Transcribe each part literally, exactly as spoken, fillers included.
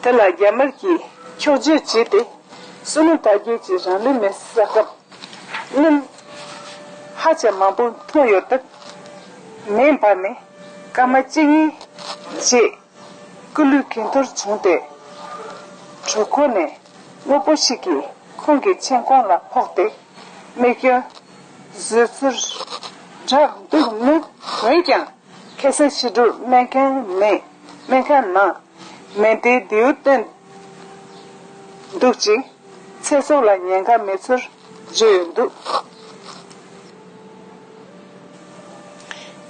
དེ་ལ་རྒྱ་དམར་གྱིས་འཁྱོག་བརྗོད་བྱས་ཏེ། བསོད་ནམས་དར་རྒྱས་ཀྱི་རང་ལུས་མེར་བསྲེགས་སྐབས་གནོད་ཧ་ཅང་མང་པོ་ཐོན་ཡོད་སྟབས། མེ་འབར་ནས་སྐར་མ་གཅིག་གཉིས་རྗེས་སྐུ་ལུས་གྱེན་འཐོར་བྱུང་སྟེ། གྲོད་ཁོག་ནས་དངོས་པོ་ཞིག་གིས་ཁོང་གི་མཆན་ཁུང་ལ་ཕོག་སྟེ། རྨས་སྐྱོན་བཟོད་ཚུལ་དྲག་འདུག་མོད། འོན་ཀྱང་ཁ་སང་ཕྱི་དྲོར་སྨན་ཁང་ནས་སྨན་ཁང་ནང་མེ་མདའི་མདེའུ་བཏོན་འདུག་ཅིང་། ཚེ་སྲོག་ལ་ཉེན་ཁ་མེད་ཚུལ་བརྗོད་ཡོད་འདུག།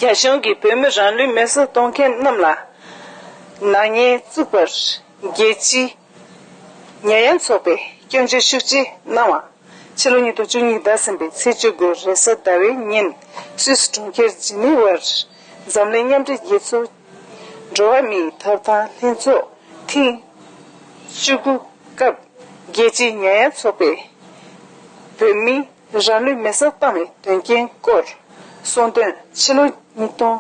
རྒྱ་གཞུང་གིས་བོད་མི་རང་ལུས་མེར་སྲེག་གཏོང་མཁན་རྣམས་ལ་ནག་ཉེས་བཙུགས་པར་རྒྱལ་སྤྱིའི་ཉེས་ཡངས་ཚོགས་པས་སྐྱོན་བརྗོད་ཤུགས་ཆེ་གནང་བ། ཕྱི་ལོ་ཉིས་སྟོང་བཅུ་གཉིས་ཟླ་གསུམ་པའི་ཚེས་བཅུ་དགུ་རེས་གཟའ་ཟླ་བའི་ཉིན་སུད་སི་གྲོང་ཁྱེར་ཇི་ནི་ཝར་འཛམ་གླིང་མཉམ་འབྲེལ་རྒྱལ་ཚོགས་འགྲོ་བ་མིའི་ཐོབ་ཐང་ལྷན་ཚོགས་ཐེངས་བཅུ་དགུ་སྐབས་རྒྱལ་སྤྱིའི་ཉེས་ཡངས་ཚོགས་པས་བོད་མིའི་རང་ལུས་མེར་སྲེག་བཏང་བའི་དོན་རྐྱེན་སྐོར་གསུངས་དོན། ཕྱི་ལོ་ཉིས་སྟོང་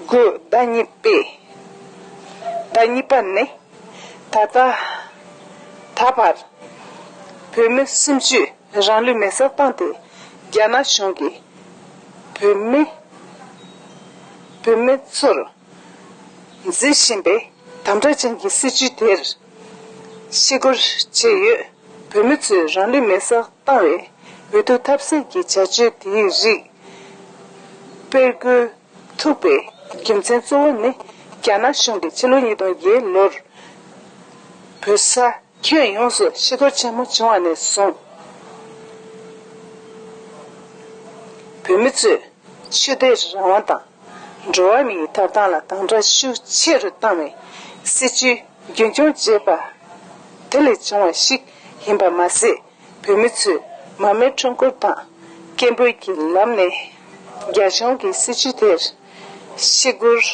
དགུ་ཟླ་གཉིས་པའི་ཟླ་གཉིས་པ་ནས་ད་ལྟ་ད་བར་བོད་མི་སུམ་ཅུས་རང་ལུས་མེར་སྲེག་བཏང་སྟེ། རྒྱ་ནག་གཞུང་གིས་བོད་མི་བོད་མི་ཚོར་འཛིན་བཞིན་པའི་དམ་དྲག་ཅན་གྱི་སྲིད་བྱུས་དེར་ཤི་སྐོར་བྱས་ཡོད། བོད་མི་ཚོས་རང་ལུས་མེར་སྲེག་བཏང་བའི་འོས་བསྡུ་ཐབས་ཟད་ཀྱི་བྱ་སྤྱོད་དེའི་རིགས་སྤེལ་དགོས་ཐུག་པའི་རྒྱུ་མཚན་གཙོ་བོ་ནི། རྒྱ་ནག་གཞུང་གིས་ཕྱི་ལོ་ཉིས་སྟོང་བརྒྱད་ལོར་བོད་ས་ཁྱོན་ཡོངས་སུ་ཤི་སྐོར་ཆེན་མོ་བྱུང་བ་ནས་བཟུང་། བོད་མི་ཚོས་ཆོས་དད་རང་དབང་དང་། འགྲོ་བ་མིའི་ཐོབ་ཐང་ལ་དམ་དྲག་ཤུགས་ཆེ་རུ་བཏང་བའི་སྲིད་བྱུས་རྒྱུན་འཁྱོངས་བྱས་པ་དེ་ལས་བྱུང་བ་ཞིག་ཡིན་པ་མ་ཟད། བོད་མི་ཚོས་མར་མེ་ཁྲོམ་སྐོར་དང་སྐད་འབོད་ཀྱི་ལམ་ནས་རྒྱ་གཞུང་གི་སྲིད་བྱུས་དེར་ཤི་སྐོར་བྱས་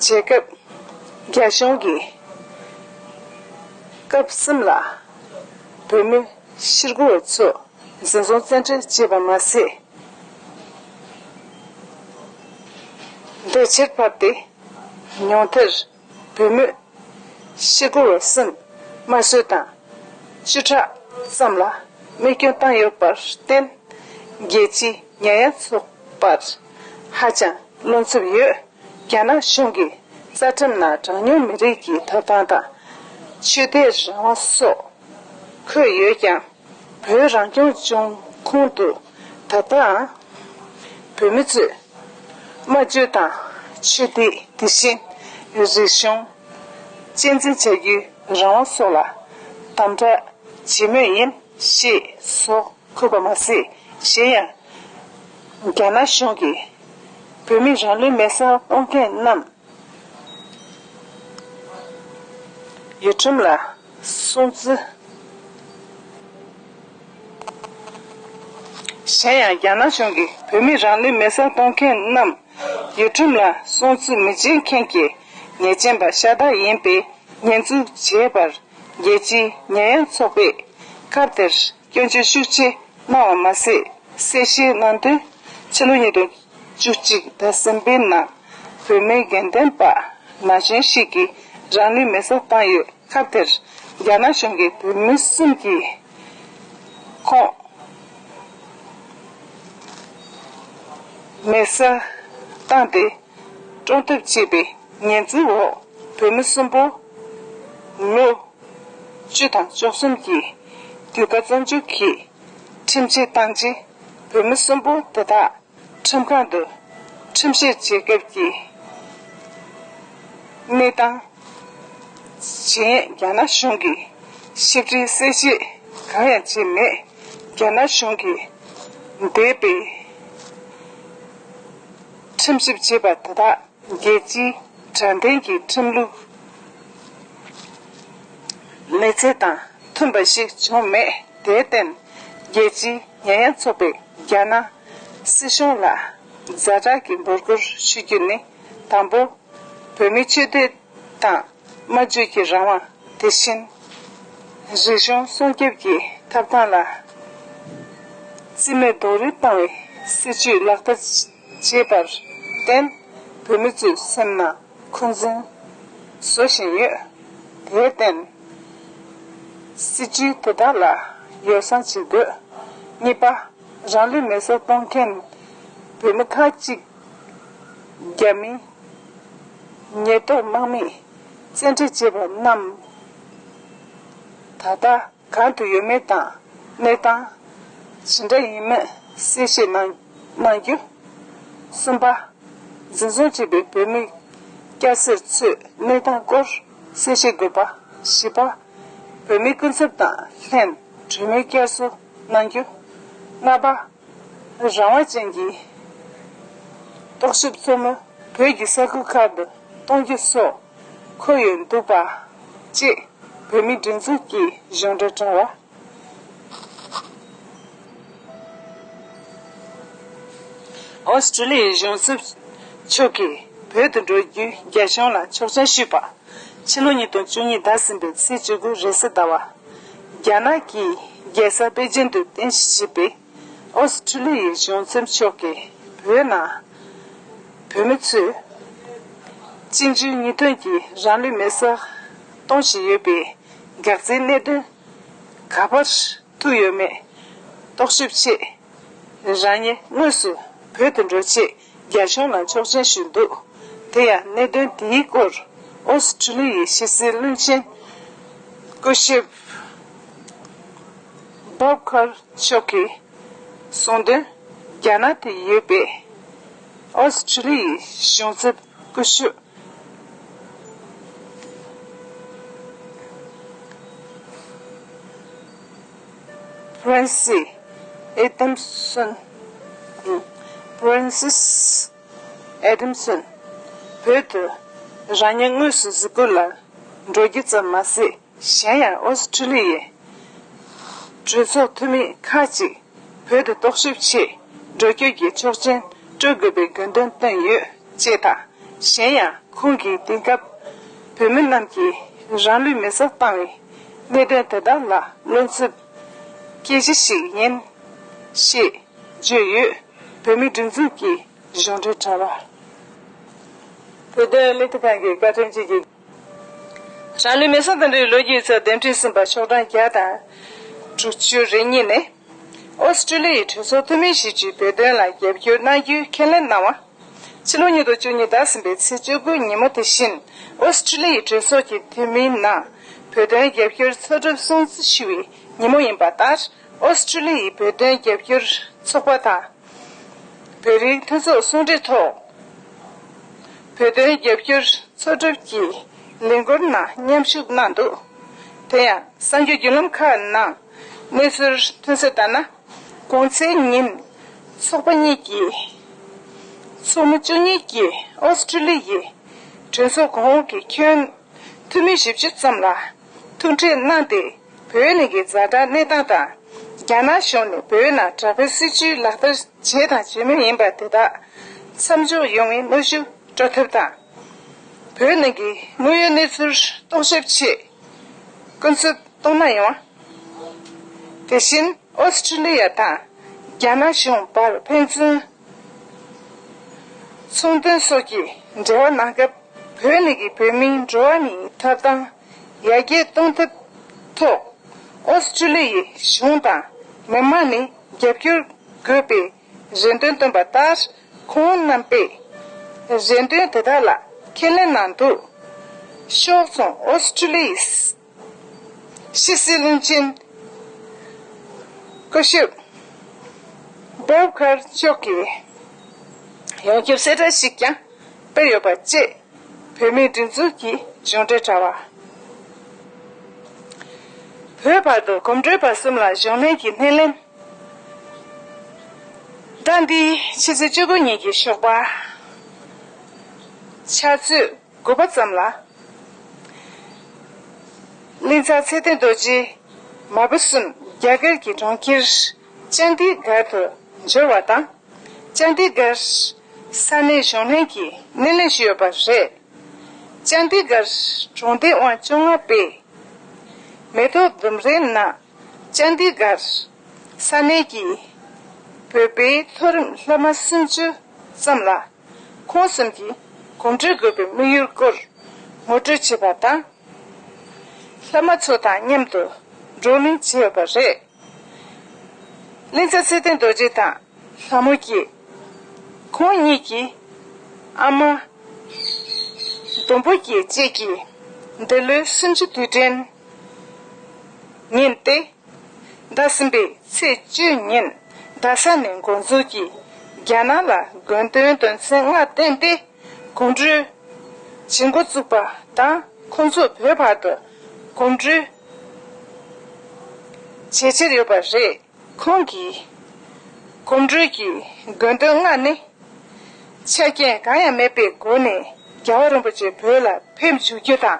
སྐབས། རྒྱ་གཞུང་གིས་སྐབས་གསུམ་ལ་བོད་མི་ཤི་སྐོར་བ་ཚོ་འཛིན་བཟུང་བཙན་ཁྲིད་བྱས་པ་མ་ཟད། འདི་ཕྱིར་ཕབ་སྟེ་ཉུང་མཐར་བོད་མི་ཤི་སྐོར་བ་གསུམ་དམར་གསོད་དང་བཅུ་ཕྲག་ཙམ་ལ་རྨས་སྐྱོན་བཏང་ཡོད་པར་བརྟེན། རྒྱལ་སྤྱིའི་ཉེས་ཡངས་ཚོགས་པར་ཧ་ཅང་བློ་འཚབ་ཡོད། རྒྱ་ནག་གཞུང་གིས་རྩ་ཁྲིམས་ནང་གྲངས་ཉུང་མི་རིགས་ཀྱི་ཐོབ་ཐང་དང་ཆོས་དད་རང་དབང་སོགས་འཁོད་ཡོད་ཀྱང་། བོད་རང་སྐྱོང་ལྗོངས་ཁོངས་སུ་ད་ལྟའང་བོད་མི་ཚོས་སྨྲ་བརྗོད་དང་ཆོས་དད། དེ་བཞིན་རིག་གཞུང་གཅེས་འཛིན་བྱ་རྒྱུའི་རང་དབང་སོགས་ལ་དམ་དྲག་བྱེད་མུས་ཡིན་ཞེས་སོགས་འཁོད་པ་མ་ཟད། གཞན་ཡང་རྒྱ་ནག་གཞུང་གིས་བོད་མི་རང་ལུས་མེར་སྲེག་གཏོང་མཁན་རྣམས་ཡུལ་ཁྲིམས་ལ་སྲུང་བརྩི། གཞན་ཡང་རྒྱ་ནག་གཞུང་གིས་བོད་མི་རང་ལུས་མེར་སྲེག་གཏོང་མཁན་རྣམས་ཡུལ་ཁྲིམས་ལ་སྲུང་བརྩི་མི་བྱེད་མཁན་གྱི་ཉེས་ཅན་པ་ཤ་སྟག་ཡིན་པའི་ཉེས་འཛུགས་བྱས་པར་རྒྱལ་སྤྱིའི་ཉེས་ཡངས་ཚོགས་པས་སྐབས་དེར་སྐྱོན་བརྗོད་ཤུགས་ཆེ་གནང་བ་མ་ཟད། གསལ་བཤད་གནང་དོན། ཕྱི་ལོ་ཉིས་སྟོང་བཅུ་གཅིག་ཟླ་གསུམ་པའི་ནང་བོད་མི་དགེ་ལྡན་པ་ན་གཞོན་ཞིག་གིས་རང་ལུས་མེར་སྲེག་བཏང་ཡོད། སྐབས་དེར་རྒྱ་ནག་གཞུང་གིས་བོད་མི་གསུམ་གྱིས་ཁོང་མེར་སྲེག་བཏང་སྟེ་བཀྲོངས་ཐབས་བྱས་པའི་ཉེས་འཛུགས་འོག་བོད་མི་གསུམ་པོ་ལོ་བཅུ་དང་བཅུ་གསུམ་གྱི་དུས་བཀག་བཙོན་འཇུག་གིས་ཁྲིམས་ཆད་བཏང་རྗེས། བོད་མི་གསུམ་པོ་དེ་དག་ཁྲིམས་ཁང་དུ་ཁྲིམས་བཤེར་བྱེད་སྐབས་ཀྱི་གནས་སྟངས་བྱས་ཡང་རྒྱ་ནག་གཞུང་གིས་ཞིབ་ཕྲའི་གསལ་བཤད་གང་ཡང་བྱས་མེད། རྒྱ་ནག་གཞུང་གིས་འདས་པའི་ཁྲིམས་ཞིབ་བྱས་པ་དེ་དག་རྒྱལ་སྤྱིའི་དྲང་བདེན་གྱི་ཁྲིམས་ལུགས་གནས་ཚད་དང་མཐུན་པ་ཞིག་བྱུང་མེད། དེར་བརྟེན། རྒྱལ་སྤྱིའི་ཉེས་ཡངས་ཚོགས་པས་རྒྱ་ནག་སྲིད་གཞུང་ལ་ཛ་དྲག་གི་འབོད་སྐུལ་ཞུ་རྒྱུ་ནི། དང་པོ། བོད་མིའི་ཆོས་དད་དང་སྨྲ་བརྗོད་ཀྱི་རང་དབང་། དེ་བཞིན་རིག་གཞུང་སྲུང་སྐྱོབ་ཀྱི་ཐོབ་ཐང་ལ་རྩིས་མེད་རྡོག་རོལ་བཏང་བའི་སྲིད་བྱུས་ལག་བསྟར་བྱས་པར་བརྟེན། བོད་མི་ཚོའི་སེམས་ནང་འཁོན་འཛིན་ བཟོ་བཞིན་ཡོད། དེར་བརྟེན། སྲིད་ཇུས་དེ་དག་ལ་ཡོ་བསྲང་བྱེད་དགོས། གཉིས་པ། རང་ལུས་མེར་སྲེག་གཏོང་མཁན་བོད་མི་ཁག་ཅིག་རྒྱ་མིའི་ཉེན་རྟོག་དམག་མིས་བཙན་ཁྲིད་བྱས་པ་རྣམས་ད་ལྟ་གང་དུ་ཡོད་མེད་དང་གནས་སྟངས་ཇི་འདྲ་ཡིན་མིན་གསལ་བཤད་གནང་གནང་རྒྱུ། གསུམ་པ། འཛིན་བཟུང་བྱས་པའི་བོད་མི་སྐྱ་སེར་ཚོའི་གནས་སྟངས་སྐོར་གསལ་བཤད་དགོས་པ། བཞི་པ། བོད་མིའི་སྐུ་ཚབ་དང་ལྷན་གྲོས་མོལ་བསྐྱར་གསོ་གནང་རྒྱུ། ལྔ་པ། རང་དབང་ཅན་གྱི་རྟོག་ཞིབ་ཚོགས་མི་བོད་ཀྱི་ས་ཁུལ་ཁག་ཏུ་གཏོང་རྒྱུ་སོགས་འཁོད་ཡོད་འདུག་པ་བཅས་བོད་མིའི་སྒྲིག་འཛུགས་ཀྱི་གཞུང་འབྲེལ་དྲ་བ། ཨོ་སི་ཀྲི་ལི་ཡའི་གཞུང་ཚབ་མཆོག་གིས་བོད་དུ་འགྲོ་རྒྱུའི་རྒྱ་གཞུང་ལ་ཆོག་མཆན་ཞུས་པ། ཕྱི་ལོ་ཉིས་སྟོང་བཅུ་གཉིས་ཟླ་གསུམ་པའི་ཚེས་བཅུ་དགུ་རེས་གཟའ་ཟླ་བ། རྒྱ་ནག་གི་རྒྱལ་ས་པེ་ཅིན་དུ་རྟེན་གཞི་བྱས་པའི་ཨོ་སི་ཀྲི་ལི་ཡའི་གཞུང་ཚབ་མཆོག་གིས་བོད་ནང་བོད་མི་ཚོས་གཅིག་མཇུག་གཉིས་མཐུད་ཀྱིས་རང་ལུས་མེར་སྲེག་གཏོང་བཞིན་ཡོད་པའི་འགག་རྩའི་གནད་དོན་ག་པར་ཐུག་ཡོད་མེད་རྟོག་ཞིབ་ཆེད། རང་ཉིད་དངོས་སུ་བོད་དུ་འགྲོ་ཆེད་རྒྱ་གཞུང་ལ་ཆོག་མཆན་ཞུས་འདུག་དེ་ཡང་གནད་དོན་དེའི་སྐོར་ཨོ་སི་ཀྲི་ལི་ཡའི་ཕྱི་སྲིད་བློན་ཆེན་སྐུ་ཞབས་བྷོབ་ཁར་མཆོག་གིས་གསུངས་དོན། རྒྱ་ནག་ཏུ་ཡོད་པའི་ཨོ་སི་ཀྲི་ལི་ཡའི་གཞུང་ཚབ་སྐུ་ཞབས། ཕ་རན་སི་ཨེ་དམ་སོན། ཕ་རན་སིས་ཨེ་དམ་སོན། བོད་དུ་རང་ཉིད་དངོས་སུ་གཟིགས་སྐོར་ལ་འགྲོ་རྒྱུ་ཙམ་མ་ཟད། གཞན་ཡང་ཨོ་སི་ཀྲི་ལི་ཡའི་གྲོས་ཚོགས་འཐུས་མི་ཁག་ཅིག་བོད་དུ་རྟོག་ཞིབ་ཆེད་འགྲོ་སྐྱོད་ཀྱི་ཆོག་མཆན་སྤྲོད་དགོས་པའི་དགོས་འདུན་བཏོན་ཡོད་ཅེས་དང་། གཞན་ཡང་ཁོང་གིས་དེང་སྐབས་བོད་མི་རྣམས་ཀྱིས་རང་ལུས་མེར་སྲེག་བཏང་བའི་གནད་དོན་དེ་དག་ལ་བློ་འཚབ་སྐྱེ་གཞི་ཞིག་ཡིན་ཞེས་བརྗོད་ཡོད། བོད་མིའི་སྒྲིག་འཛུགས་ཀྱི་གཞུང་འབྲེལ་དྲ་བ། བོད་དོན་བློ་མཐུན་ཁང་གི་བཀའ་དྲིན་ཅན་གྱི། རང་ལུས་མེར་སྲེག་དང་འབྲེལ་བའི་ལོ་རྒྱུས་ཚོ་འདེམས་སྒྲུག་ཟིན་པ་ཤོག་གྲངས་བརྒྱ་དང་དྲུག་ཅུ་རེ་གཉིས་ནས། ཨོ་སི་ཀྲི་ལི་ཡའི་གྲོས་ཚོགས་འཐུས་མི་བཞི་བཅུས་བོད་དོན་ལ་རྒྱབ་སྐྱོར་གནང་རྒྱུའི་ཁས་ལེན་གནང་བ། ཕྱི་ལོ་ཉིས་སྟོང་བཅུ་གཉིས་ཟླ་གསུམ་པའི་ཚེས་བཅུ་དགུ་ཉིན་མོ་དེ་བཞིན། ཨོ་སི་ཀྲི་ལི་ཡའི་གྲོས་ཚོགས་ཀྱི་འཐུས་མིའི་ནང་བོད་དོན་རྒྱབ་སྐྱོར་ཚོགས་སྒྲུབ་སྲུང་བརྩི་ཞུ་བའི་ཉིན་མོ་ཡིན་པ་ལྟར། ཨོ་སི་ཀྲི་ལི་ཡའི་བོད་དོན་རྒྱབ་སྐྱོར་ཚོགས་པ་དང་། བོད་རིགས་མཐུན་ཚོགས་ཟུང་འབྲེལ་ཐོག་བོད་དོན་རྒྱབ་སྐྱོར་ཚོགས་སྒྲུབ་ཀྱི་ལས་འགུལ་ནང་མཉམ་ཞུགས་གནང་འདུག་དེ་ཡང་གསར་འགྱུར་བརྒྱུད་ལམ་ཁག་ནང་གནས་ཚུལ་ཐོན་གསལ་ལྟར་ན། གོང་ཚེས་ཉིན་ཚོགས་པ་གཉིས་ཀྱི་ཚོགས་མི་བཅུ་གཉིས་ཀྱིས་ཨོ་སི་ཀྲི་ལི་ཡའི་གྲོས་ཚོགས་གོང་འོག་གི་ཁྱོན་འཐུས་མི་བཞི་བཅུ་ཙམ་ལ་ཐུག་འཕྲད་གནང་སྟེ། བོད་ནང་གི་ཛ་དྲག་གནས་སྟངས་དང་། རྒྱ་ནག་གཞུང་ནས་བོད་ནང་དྲག་པོའི་སྲིད་བྱུས་ལག་བསྟར་བྱས་དང་བྱེད་མུས་ཡིན་པ་དེ་དག་མཚམས་འཇོག་ཡོང་བའི་གནོན་ཤུགས་སྤྲོད་ཐབས་དང་། བོད་ནང་གི་དངོས་ཡོད་གནས་ཚུལ་རྟོག་ཞིབ་ཆེད་སྐུ་མདུན་གཏོང་གནང་ཡོང་བ། དེ་བཞིན་ཨོ་སི་ཀྲི་ལི་ཡ་དང་རྒྱ་ནག་གཞུང་བར་ཕན་ཚུན་ཚོང་དོན་སོགས་ཀྱི་འབྲེལ་བ་གནང་སྐབས། བོད་ནང་གི་བོད་མིའི་འགྲོ་བ་མིའི་ཐོབ་ཐང་ཡར་རྒྱས་གཏོང་ཐབས་ཐོག་ཨོ་སི་ཀྲི་ལི་ཡའི་གཞུང་དང་མི་མང་ནས་རྒྱབ་སྐྱོར་དགོས་པའི་རེ་འདུན་བཏོན་པ་ལྟར། ཁོང་རྣམ་པས་རེ་འདུན་དེ་དག་ལ་ཁས་ལེན་གནང་འདུག་ཤོག་ཙང་ཨོ་སི་ཀྲི་ལི་ཡའི་ཕྱི་སྲིད་བློན་ཆེན་སྐུ་ཞབས་བྷོབ་ཁར་མཆོག་གིས་ཡོངས་ཁྱབ་གསལ་བསྒྲགས་ཤིག་ཀྱང་སྤེལ་ཡོད་པ་བཅས། བོད་མིའི་སྒྲིག་འཛུགས་ཀྱི་གཞུང་འབྲེལ་དྲ་བ། བོད་བར་དུ་གོམ་བགྲོད་པ་གསུམ་ལ་གཞུང་ལྷན་གྱི་སྣེ་ལེན། ཟླ་འདིའི་ཕྱི་ཚེས་བཅུ་དགུ་ཉིན་གྱི་ཞོགས་པ་ཕྱག་ཚོད་དགུ་པ་ཙམ་ལ། གླིང་ཚ་ཚེ་བརྟན་རྡོ་རྗེ་མ་བུ་གསུམ་རྒྱ་གར་གྱི་གྲོང་ཁྱེར་ཅན་དི་གར་དུ་འབྱོར་བ་དང་། ཅན་དི་གར་ས་གནས་གཞུང་ལྷན་གྱིས་སྣེ་ལེན་ཞུས་ཡོད་པ་རེད། ཅན་དི་གར་གྲོང་སྡེ་དབང་བཅོ་ལྔ་པའི་མེ་ཏོག་ལྡུམ་རའི་ནང་ཅན་དི་གར་ས་གནས་ཀྱི་བོད་པའི་མཐོ་རིམ་སློབ་མ་སུམ་ཅུ་ཙམ་ལ་ཁོང་གསུམ་གྱིས་གོམ་བགྲོད་དགོས་པའི་དམིགས་ཡུལ་སྐོར་ ངོ་སྤྲོད་བྱས་པ་དང་། བླ་མ་ཚོ་དང་མཉམ་དུ་བགྲོ་གླེང་བྱས་ཡོད་པ་རེད། གླིང་ཚ་ཚེ་བརྟན་རྡོ་རྗེ་དང་ལྷ་མོ་སྐྱིད། ཁོང་གཉིས་ཀྱི་ཨ་མ་ལྡོམ་པོ་སྐྱིད་བཅས་ཀྱིས་འདི་ལོའི་གསུམ་བཅུ་དུས་དྲན་ཉིན་ཏེ། ཟླ་གསུམ་པའི་ཚེས་བཅུ་ཉིན་རྡ་ས་ནས་འགོ་འཛུགས་ཀྱིས་རྒྱ་ནག་ལ་དགོས་འདུན་དོན་ཚན་ལྔ་བཏོན་ཏེ། གོམ་བགྲོད་བྱེད་འགོ་བཙུགས་པ་དང་། ཁོང་ཚོ་བོད་བར་དུ་གོམ་བགྲོད་ཇེ་ཆེར་ཡོད་པ་རེད། ཁོང་གིས་གོམ་བགྲོད་ཀྱི་དགོས་འདུན་ལྔ་ནི། ཆ་རྐྱེན་གང་ཡང་མེད་པའི་སྒོ་ནས་རྒྱལ་བ་རིན་པོ་ཆེ་བོད་ལ་ཕེབས་འཇུག་རྒྱུ་དང་།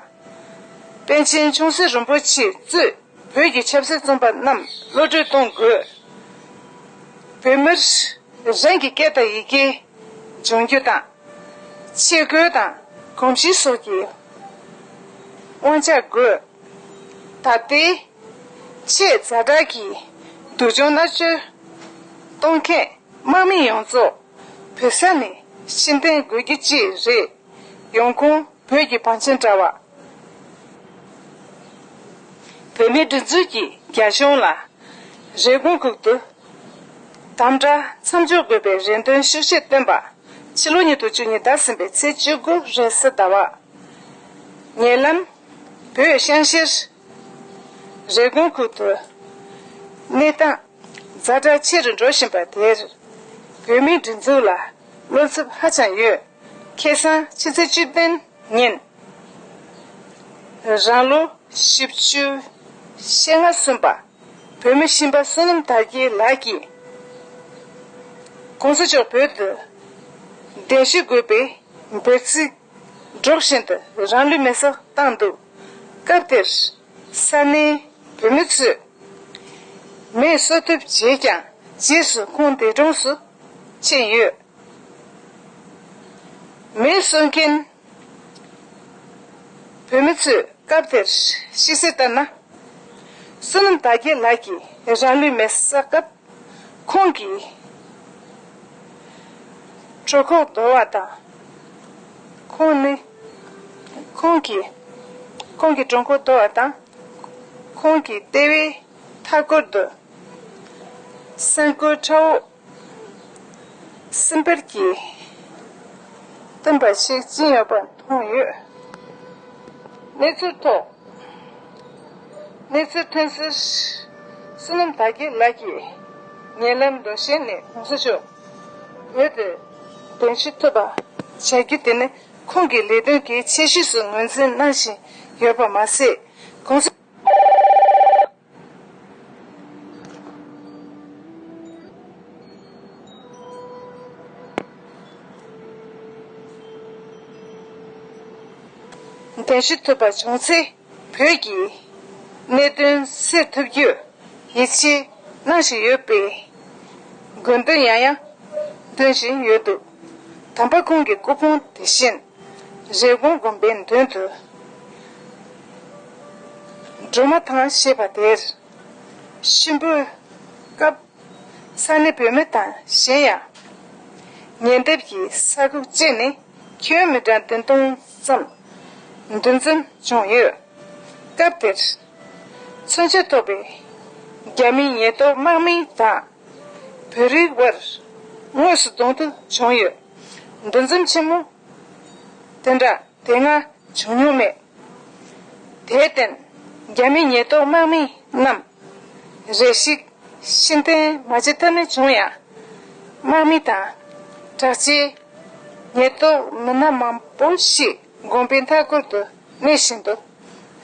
པཎ་ཆེན་ཆུང་སྲིད་རིན་པོ་ཆེ་གཙོས་བོད་ཀྱི་ཆབ་སྲིད་བཙོན་པ་རྣམས་གློད་གྲོལ་གཏོང་དགོས། བོད་མིར་རང་གི་སྐད་དང་ཡི་གེ་སྦྱོང་རྒྱུ་དང་། ཆས་གོས་དང་གོམས་གཤིས་སོགས་ཀྱི་དབང་ཆ་དགོས། ད་ལྟའི་ཆེས་ཛ་དྲག་གི་སྡུག་སྦྱོང་མནར་གཅོད་གཏོང་མཁན་དམག་མི་ཡོངས་རྫོགས་བོད་ས་ནས་ཕྱིར་འཐེན་དགོས་རྒྱུ་བཅས་རེད། ཡོང་ཁུངས། བོད་ཀྱི་བང་ཆེན་དྲ་བ། བོད་མིའི་སྒྲིག་འཛུགས་ཀྱིས་རྒྱ་གཞུང་ལ་རེབ་གོང་ཁུལ་དུ་དམ་དྲག་མཚམས་འཇོག་དགོས་པའི་རེ་འདུན་ཤུགས་ཆེ་བཏོན་པ། ཕྱི་ལོ་ཉིས་སྟོང་བཅུ་གཉིས་ཟླ་གསུམ་པའི་ཚེས་བཅུ་དགུ་རེས་གཟའ་ཟླ་བ། ཉེ་ལམ་བོད་ཤང་ཤར་རེབ་གོང་ཁུལ་དུ་གནས་སྟངས་ཛ་དྲག་ཆེ་རུ་འགྲོ་བཞིན་པ་དེར། བོད་མིའི་སྒྲིག་འཛུགས་ལ་བློ་འཚབ་ཧ་ཅང་ཡོད། ཁ་སང་ཕྱི་ཚེས་བཅུ་བདུན་ཉིན། རང་ལོ་བཞི་བཅུ་ཞེ་ལྔ་སོན་པ་བོད་མི་ཤན་པ་བསོད་ནམས་དར་རྒྱས་ལགས་ཀྱིས། གོང་ས་མཆོག་བོད་དུ་གདན་ཞུ་དགོས་པའི་འབོད་ཚིག་སྒྲོག་བཞིན་དུ་རང་ལུས་མེར་སྲེག་བཏང་འདུག་སྐབས་དེར་ས་གནས་བོད་མི་ཚོས་མེ་གསོད་ཐབས་བྱས་ཀྱང་། རྗེས་སུ་ཁོང་འདས་གྲོངས་སུ་ཕྱིན་ཡོད། མེ་གསོད་མཁན་བོད་མི་ཚོས་སྐབས་དེར་ཤེས་གསལ་ལྟར་ན། བསོད་ནམས་དར་རྒྱས་ལགས་ཀྱིས་རང་ལུས་མེར་བསྲེགས་སྐབས། ཁོང་གི་གྲོད་ཁོག་རྡོལ་བ་དང་། ཁོང་ནི། ཁོང་གི། ཁོང་གི་གྲོད་ཁོག་རྡོལ་བ་དང་། ཁོང་གི་ལྟེ་བའི་མཐའ་སྐོར་དུ་སེན་ཀོལ་ཁྲ་བོ་སིམ་པར་གྱིས་བཏིམ་པ་ཞིག་བཅིངས་ཡོད་པ་མཐོང་ཡོད། གནས་ཚུལ་ཐོག་གནས་ཚུལ་ཐོན་གསལ། བསོད་ནམས་དར་རྒྱས་ལགས་ཀྱིས་ཉེ་ལམ་ལོ་ཤས་ནས་གོང་ས་མཆོག་བོད་དུ་གདན་ཞུ་ཐུབ་པ་བྱ་རྒྱུ་དེ་ནི་ཁོང་གི་ལས་དོན་གལ་ཆེ་ཤོས་སུ་ངོས་འཛིན་གནང་བཞིན་ཡོད་པ་མ་ཟད། གོང་ས། གདན་ཞུ་ཐུབ་པ་བྱུང་ཚེ། བོད་ཀྱི་གནད་དོན་སེལ་ཐུབ་རྒྱུར་ཡིད་ཆེས་གནང་བཞིན་ཡོད་པའི་དགོས་འདུན་ཡང་ཡང་འདོན་བཞིན་ཡོད་འདུག་དམ་པ་ཁོང་གི་སྐུ་ཕུང་དེ་བཞིན་རེབ་གོང་དགོན་པའི་མདུན་དུ་སྒྲོལ་མ་ཐང་ཞེས་པ་དེར་གཤིན་པོའི་སྐབས། ས་གནས་བོད་མི་དང་གཞན་ཡང་ཉེ་འདབས་ཀྱི་ས་ཁུལ་བཅས་ནས་ཁྱོན་མི་གྲངས་བདུན་སྟོང་ཙམ་འདུ་འཛོམས་བྱུང་ཡོད། སྐབས་དེར་མཚོན་ཆ་ཐོགས་པའི་རྒྱ་མིའི་ཉེན་རྟོག་དམག་མི་དང་བོད་རིགས་དབར་དངོས་སུ་གདོང་ཐུག་བྱུང་ཡོད། འདུ་འཛོམས་ཆེན་མོ་དེ་འདྲ་དེ་སྔ་བྱུང་མྱོང་མེད། དེར་བརྟེན། རྒྱ་མིའི་ཉེན་རྟོག་དམག་མི་རྣམས་རེ་ཞིག་ཕྱིར་འཐེན་མ་བྱེད་ཐབས་མེད་བྱུང་ཡང་། དམག་མི་དང་དྲག་ཆས་ཉེན་རྟོག་མི་སྣ་མང་པོ་ཞིག་དགོན་པའི་མཐའ་འཁོར་དུ་གནས་བཞིན་དུ།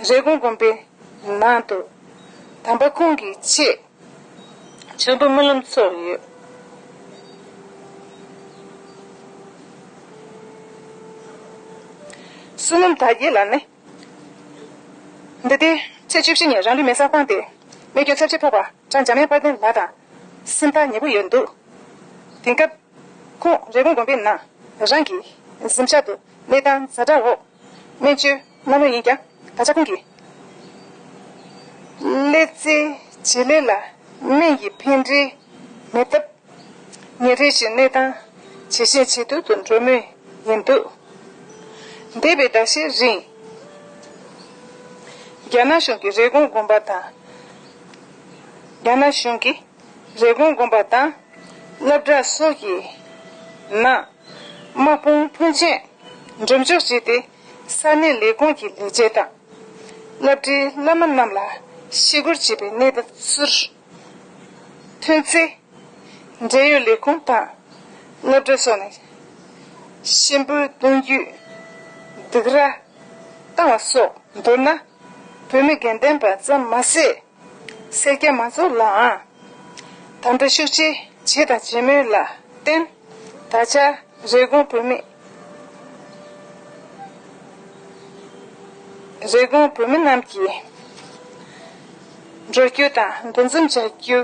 རེབ་གོང་དགོན་པའི་ནང་དུ་དམ་པ་ཁོང་གི་ཆེད་མཆོད་འབུལ་སྨོན་ལམ་ཚོགས་ཡོད། བསོད་ནམས་དར་རྒྱས་ལགས་ནི། འདི་ཟླའི་ཚེས་བཅུ་བཞི་ཉིན་རང་ལུས་མེ་སྲེག་བཏང་སྟེ། རྨས་སྐྱོན་ཚབས་ཆེ་ཕོག་པ་གྲྭ་འཇམ་དབྱངས་དཔལ་ལྡན་ལགས་དང་སེམས་ཐག་ཉེ་པོ་ཡོད་འདུག་དེང་སྐབས་ཁོང་རེབ་གོང་དགོན་པའི་ནང་རང་གི་གཟིམ་ཤག་ཏུ་གནས་སྟངས་ཛ་དྲག་འོག་སྨན་བཅོས་གནང་མུས་ཡིན་ཀྱང་། ད་ཆ་ཁོང་གི་ཀླད་རྩའི་བྱེད་ལས་ལ་སྨན་གྱི་ཕན་འབྲས་མེད་སྟབས། ཉིན་རེ་བཞིན་གནས་སྟངས་ཇེ་ཞན་ཇེ་སྡུག་ཏུ་འགྲོ་མུས་ཡིན་འདུག་འདས་པའི་ཟླ་ཤས་རིང་ རྒྱ་ནག་གཞུང་གི་རེབ་གོང་དགོན་པ་དང་། རྒྱ་ནག་གཞུང་གི་རེབ་གོང་དགོན་པ་དང་། སློབ་གྲྭ་སོགས་ཀྱི་ནང་། དམག་དཔུང་ཕོན་ཆེན་འགྲེམས་འཇོག་བྱས་ཏེ། ས་གནས་ལས་ཁུངས་ཀྱི་ལས་བྱེད་དང་། སློབ་གྲྭའི་བླ་མ་རྣམས་ལ་ཞི་རྒོལ་བྱེད་པའི་གནས་སྟངས་ཚུར་ཐོན་ཚེ། འབྲེལ་ཡོད་ལས་ཁུངས་དང་སློབ་གྲྭ་སོགས་ནས་གཤིན་པོའི་གཏོང་རྒྱུའི་སྡིགས་ར་བཏང་བ་སོགས། མདོར་ན། བོད་མི་དགེ་ལྡན་པ་ཙམ་མ་ཟད། སེར་སྐྱ་མང་ཚོགས་ལའང་དམ་དྲག་ཤུགས་ཆེ་བྱས་དང་བྱེད་མུས་ལ་བརྟེན། ད་ཆ་རེབ་གོང་བོད་མི། རེབ་གོང་བོད་མི་རྣམས་ཀྱིས་འགྲོ་རྒྱུ་དང་འདུ་འཛོམས་བྱ་རྒྱུ་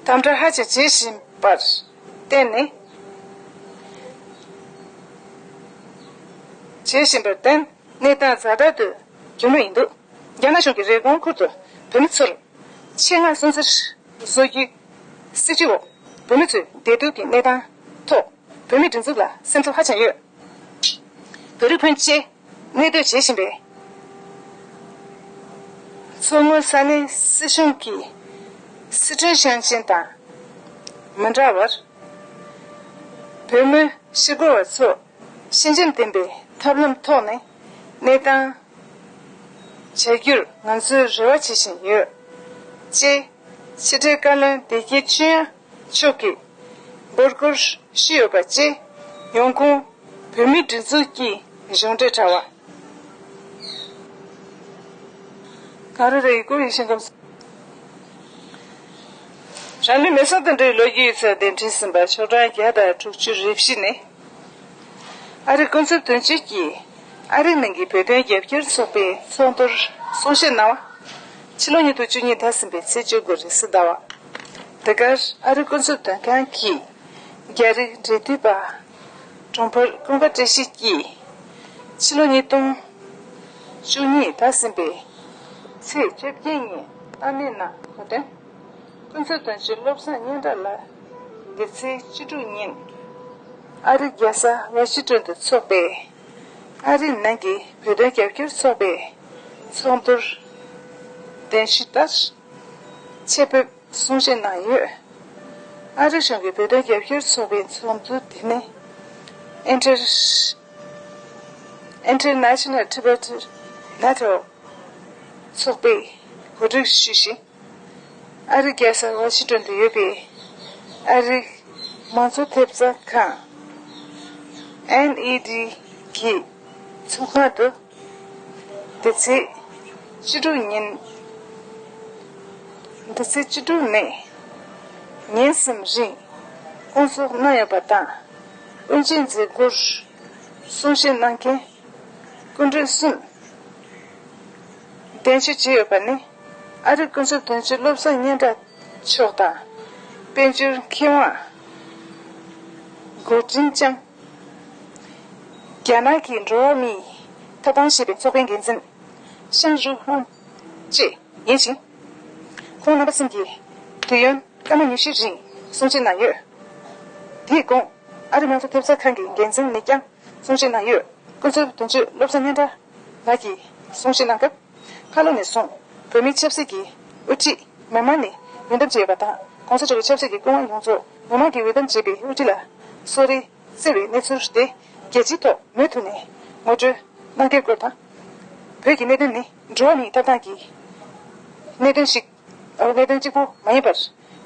དམ་དྲག་ཧ་ཅང་བྱེད་བཞིན་པར་བརྟེན་ནས། བྱེད་བཞིན་པར་བརྟེན། གནས་སྟངས་ཛ་དྲག་ཏུ་གྱུར་མུས་ཡིན་འདུག་རྒྱ་ནག་གཞུང་གིས་རེབ་གོང་ཁུལ་དུ་བོད་མི་ཚོར་ཆེད་མངགས་སུན་གཙེར་བཟོ་རྒྱུའི་སྲིད་ཇུས་འོག་བོད་མི་ཚོའི་བདེ་སྡུག་གི་གནས་སྟངས་ཐོག་བོད་མིའི་སྒྲིག་འཛུགས་ལ་སེམས་འཚབ་ཧ་ཅང་ཡོད། བོད་རིགས་ཕོན་ཆེ་གནས་སྡོད་བྱེད་བཞིན་པའི་མཚོ་སྔོན་ས་གནས་སྲིད་གཞུང་གིས་སི་ཁྲོན་ཞིང་ཆེན་དང་མི་འདྲ་བར། བོད་མི་ཞི་རྒོལ་བ་ཚོ་ཤེས་འཇོན་ལྡན་པའི་ཐབས་ལམ་ཐོག་ནས་གནས་སྟངས་བྱ་རྒྱུར་ང་ཚོས་རེ་བ་བྱེད་བཞིན་ཡོད། ཅེས་ཕྱི་དྲིལ་བཀའ་བློན་བདེ་སྐྱིད་ཆོས་དབྱངས་མཆོག་གིས་འབོད་སྐུལ་ཞུས་ཡོད་པ་བཅས། ཡོང་ཁུངས་བོད་མིའི་སྒྲིག་འཛུགས་ཀྱི་གཞུང་འབྲེལ་དྲ་བ། གངས་རི་རི་ཡི་སྐོར་ཡིད་བཞིན་སྒམ། རང་ལུས་མེ་སྲེག་དང་འབྲེལ་བའི་ལོ་རྒྱུས་ཡིག་ཚགས་གདན་འདྲེན་ཟིན་པ་ཆོག་གྲངས་བརྒྱ་དང་དྲུག་ཅུ་རེ་བཞི་ནས། ཨ་རིའི་སྐུ་ཚབ་དོན་གཅོད་ཀྱིས་ཨ་རིའི་ནང་གི་བོད་དོན་རྒྱབ་སྐྱོར་ཚོགས་པའི་ཚོགས་འདུར་གསུང་བཤད་གནང་བ། ཕྱི་ལོ་ཉིས་སྟོང་བཅུ་གཉིས་ཟླ་གསུམ་པའི་ཚེས་བཅུ་དགུ་རེས་གཟའ་ཟླ་བ། འདི་གར་ཨ་རིའི་སྐུ་ཚབ་དོན་ཁང་གི་རྒྱ་རིགས་འབྲེལ་མཐུད་པ། གྲོང་འཕེལ་ཀུན་དགའ་བཀྲ་ཤིས་ཀྱིས་ཕྱི་ལོ་ཉིས་སྟོང་བཅུ་གཉིས་ཟླ་གསུམ་པའི་ཚེས་བཅོ་བརྒྱད་ཉིན་གནང་གནས་གནང་གོ་དོན། སྐུ་ཚབ་དོན་གཅོད་བློ་བཟང་སྙན་གྲགས་ལགས་འདི་ཚེས་བཅུ་དྲུག་ཉིན་ཨ་རིའི་རྒྱལ་ས་ཝ་ཤིང་ཏོན་དུ་འཚོགས་པའི་ཨ་རིའི་ནང་གི་བོད་དོན་རྒྱབ་སྐྱོར་ཚོགས་པའི་ཚོགས་འདུར་གདན་ཞུ་ལྟར་ཆེད་ཕེབས་གསུང་བཤད་གནང་ཡོད། ཨ་རིའི་གཞུང་གིས་བོད་དོན་རྒྱབ་སྐྱོར་ཚོགས་པའི་ཚོགས་འདུ་དེ་ནི་Inter- International Tibet Network ཚོགས་པས་གོ་སྒྲིག་ཞུས་ཤིང་། ཨ་རིའི་རྒྱལ་ས་ཝ་ཤིང་ཏོན་དུ་ཡོད་པའི་ཨ་རིའི་མང་གཙོ་ཐེབས་རྩ་ཁང་NED གི་ཚོགས་ཁང་དུ། འདི་ཚེས་བཅུ་དྲུག་ཉིན། འདི་ཚེས་བཅུ་དྲུག་ནས་ཉིན་གསུམ་རིང་སྐོང་ཚོགས་གནང་ཡོད་པ་དང་། དབུ་འབྱེད་མཛད་སྒོར་གསུང་བཤད་གནང་མཁན་སྐུ་མགྲོན་གསུམ་གདན་ཞུ་བྱས་ཡོད་པ་ནི། ཨ་རིའི་སྐུ་ཚབ་དོན་གཅོད་བློ་བཟང་སྙན་གྲགས་མཆོག་དང་། དཔལ་འབྱོར་མཁས་དབང་གོ་ཀྲིན་ཅང་། རྒྱ་ནག་གི་འགྲོ་བ་མིའི་ཐོབ་ཐང་ཞེས་པའི་ཚོགས་པའི་འགན་འཛིན་ཤང་ཞུ་ཧོང་བཅས་ཡིན་ཞིང་། ཁོང་རྣམ་པ་གསུམ་གྱིས་དུས་ཡུན་སྐར་མ་ཉི་ཤུའི་རིང་གསུང་བཤད་གནང་ཡོད། དེའི་གོང་ཨ་རིའི་དམངས་གཙོ་ཐེབས་རྩ་ཁང་གི་འགན་འཛིན་ནས་ཀྱང་གསུང་བཤད་གནང་ཡོད། སྐུ་ཚབ་དོན་གཅོད་བློ་བཟང་སྙན་གྲགས་ལགས་ཀྱིས་གསུང་བཤད་གནང་སྐབས། ཁ་ལོ་ནས་བཟུང་བོད་མིའི་ཆབ་སྲིད་ཀྱི་དབུ་ཁྲིད་མི་མང་ནས་འོས་འདེམས་བྱས་ཡོད་པ་དང་། ྋགོང་ས་མཆོག་གི་ཆབ་སྲིད་ཀྱི་སྐུ་དབང་ཡོངས་རྫོགས་མི་མང་གིས་འོས་འདེམས་བྱས་པའི་དབུ་ཁྲིད་ལ་གསོལ་རས་བསྩལ་བའི་གནས་ཚུལ་དེ་རྒྱལ་སྤྱིའི་ཐོག་མུ་མཐུད་ནས་ངོ་སྤྲོད་གནང་གལ་སྐོར་དང་། བོད་ཀྱི་གནད་དོན་ནི་འགྲོ་བ་མིའི་ཐོབ་ཐང་གི་གནད་དོན་ཞིག་གནད་དོན་གཅིག་པུ་མ་ཡིན་པར།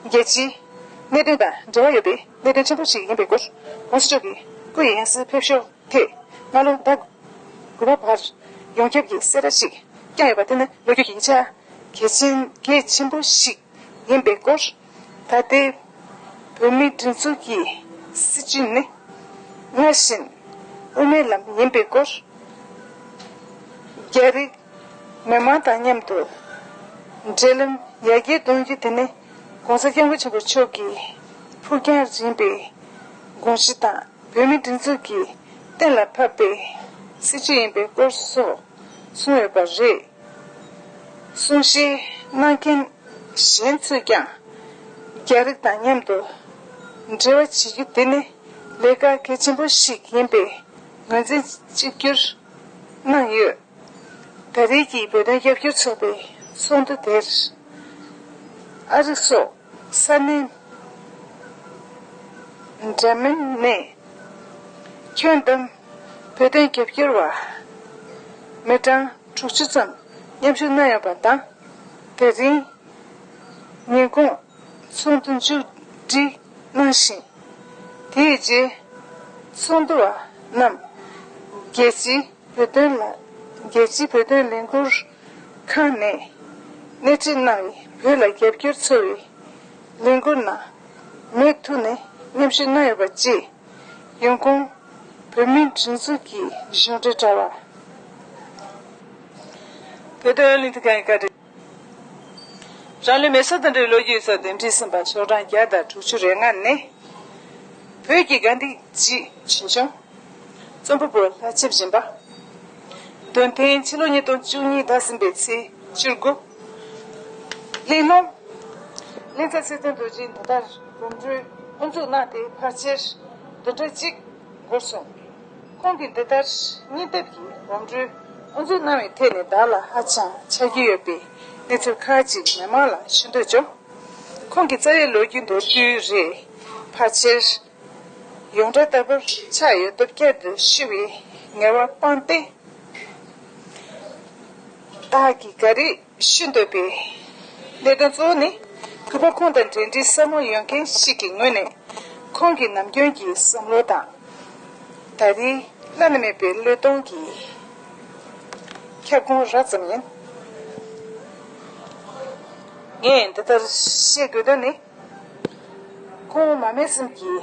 རྒྱལ་སྤྱིའི་གནད་དོན་དང་འབྲེལ་བ་ཡོད་པའི་གནད་དོན་ཆེན་པོ་ཞིག་ཡིན་པའི་སྐོར། ྋགོང་ས་མཆོག་གི་སྐུ་ཡི་ཡང་སྲིད་ཕེབས་ཞོར་ཐད་སྔ་ལོ་ཟླ་དགུ་པ་བར་ཡོངས་ཁྱབ་ཀྱི་གསལ་བསྒྲགས་ཤིག་བསྐྱངས་ཡོད་པ་དེ་ནི་ལོ་རྒྱུས་ཀྱི་ཡིག་ཆ་གལ་ཆེན་གལ་ཆེན་པོ་ཞིག་ཡིན་པའི་སྐོར། ད་ལྟའི་བོད་མིའི་སྒྲིག་འཛུགས་ཀྱི་སྲིད་བྱུས་ནི་སྔར་བཞིན་དབུ་མའི་ལམ་ཡིན་པའི་སྐོར། རྒྱ་རིགས་མི་མང་དང་མཉམ་དུ་འབྲེལ་ལམ་ཡར་རྒྱས་གཏོང་རྒྱུ་དེ་ནི་༧གོང་ས་༧སྐྱབས་མགོན་ཆེན་པོ་མཆོག་གི་ཕུགས་རྒྱང་རིང་པོའི་དགོངས་གཞི་དང་བོད་མིའི་སྒྲིག་འཛུགས་ཀྱིས་གཏན་ལ་ཕབ་པའི་སྲིད་བྱུས་ཡིན་པའི་སྐོར་སོགས་གསུངས་ཡོད་པ་རེད། གསུང་བཤད་གནང་མཁན་གཞན་ཚོས་ཀྱང་རྒྱ་རིགས་དང་མཉམ་དུ་འབྲེལ་བ་བྱེད་རྒྱུ་དེ་ནི་ལས་ཀ་གལ་ཆེན་པོ་ཞིག་ཡིན་པའི་ངོས་འཛིན་གཅིག་གྱུར་གནང་ཡོད། ད་རེས་ཀྱི་བོད་དོན་རྒྱབ་སྐྱོར་ཚོགས་པའི་ཚོགས་འདུ་དེར། ཨ་རི་སོགས་ས་གནས་འདྲ་མིན་ནས་ཁྱོན་བསྡོམས་བོད་དོན་རྒྱབ་སྐྱོར་བ་མི་གྲངས་དྲུག་ཅུ་ཙམ་མཉམ་ཞུགས་གནང་ཡོད་པ་དང་། དེ་རིང་ཉིན་གུང་ཚོགས་འདུ་མཇུག་སྒྲིལ་གནང་ཞིང་། དེའི་རྗེས་ཚོགས་འདུ་བ་རྣམས་རྒྱལ་སྤྱིའི་བོད་དོན་ལ། རྒྱལ་སྤྱིའི་བོད་དོན་ལས་འགུལ་ཁང་ནས་སྣེ་ཁྲིད་གནང་བའི་བོད་ལ་རྒྱབ་སྐྱོར་འཚོལ་བའི་ལས་འགུལ་ནང་མུ་མཐུད་ནས་མཉམ་ཞུགས་གནང་ཡོད་པ་བཅས། ཡོང་ཁུངས། བོད་མིའི་སྒྲིག་འཛུགས་ཀྱི་གཞུང་འབྲེལ་དྲ་བ། བོད་དོན་གླེང་སྟེགས་ཁང་གི་བཀའ་འདྲི། རང་ལུས་མེ་སྲེག་དང་འབྲེལ་བའི་ལོ་རྒྱུས་སོགས་དེབ་འབྲི་ཟིན་པ་ཤོག་གྲངས་བརྒྱ་དང་དྲུག་ཅུ་རེ་ལྔ་ནས། བོད་ཀྱི་དགའ་ལྡན་རྗེ་བྱིན་ཆུང་། རྩོམ་པ་པོ་ལྷ་ལྕེ་སྦྱིན་པ། འདོན་ཐེངས་ཕྱི་ལོ་ཉིས་སྟོང་བཅུ་གཉིས་ཟླ་གསུམ་པའི་ཚེས་བཅུ་དགུ། གླེང་སློང་། གླིང་ཚ་ཚེ་བརྟན་རྡོ་རྗེ་འདི་ལྟར་སྒོམ་སྒྲོལ་དབུ་འཛུགས་གནང་སྟེ་ཕལ་ཆེར་བདུན་ཕྲག་གཅིག་འགོར་སོང་། ཁོང་གིས་འདི་ལྟར་སྙིང་སྟོབས་ཀྱིས་སྒོམ་སྒྲོལ་དབུ་འཛུགས་གནང་བའི་ཐད་ནས་བདག་ལ་ཧ་ཅང་ཆགས་ཀྱི་ཡོད་པའི་གནས་ཚུལ་ཁག་ཅིག་མི་མང་ལ་ཞུ་འདོད་བྱུང་། ཁོང་གི་རྩ་བའི་ལོ་རྒྱུས་མདོར་བསྡུས་རེད། ཕལ་ཆེར་ཡོངས་གྲགས་ལྟ་བུར་ཆགས་ཡོད་སྟབས། བསྐྱར་དུ་ཞུ་བའི་ངལ་བ་སྤངས་ཏེ། བདག་གིས་ག་རེ་ཞུ་འདོད་པའི་གནད་དོན་གཙོ་བོ་ནི། གུས་པ་ཁོང་དང་འབྲེལ་འདྲིས་ཟབ་མོ་ཡོད་མཁན་ཞིག་གི་ངོས་ནས། ཁོང་གི་ནམ་རྒྱུན་གྱི་བསམ་བློ་དང་། ད་རེས་བླ་ན་མེད་པའི་བློས་གཏོང་གི་ཁྱབ་ཁོངས་རགས་ཙམ་ཡིན། ངས་འདི་ལྟར་བཤད་དགོས་དོན་ནི། ཁོང་མ་སྨད་གསུམ་གྱི་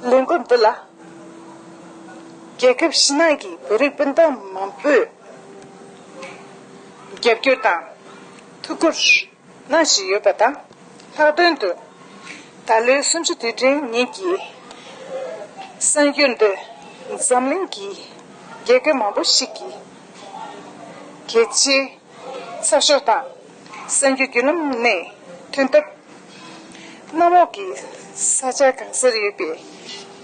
ལས་འགུལ་འདི་ལ། རྒྱལ་ཁབ་ཕྱི་ནང་གི་བོད་རིགས་སྤུན་ཟླ་མང་པོས་རྒྱབ་སྐྱོར་དང་ཐུགས་ཁུར་གནང་བཞིན་ཡོད་པ་དང་། ལྷག་དོན་དུ་ད་ལོའི་གསུམ་བཅུ་དུས་དྲན་ཉིན་གྱི་གསར་འགྱུར་འདི་འཛམ་གླིང་གི་རྒྱལ་ཁབ་མང་པོ་ཞིག་གི་གལ་ཆེའི་ཚགས་ཤོག་དང་གསར་འགྱུར་བརྒྱུད་ལམ་ནས་ཐོན་སྟབས། གནམ་འོག་གི་ས་ཆ་གང་སར་ཡོད་པའི་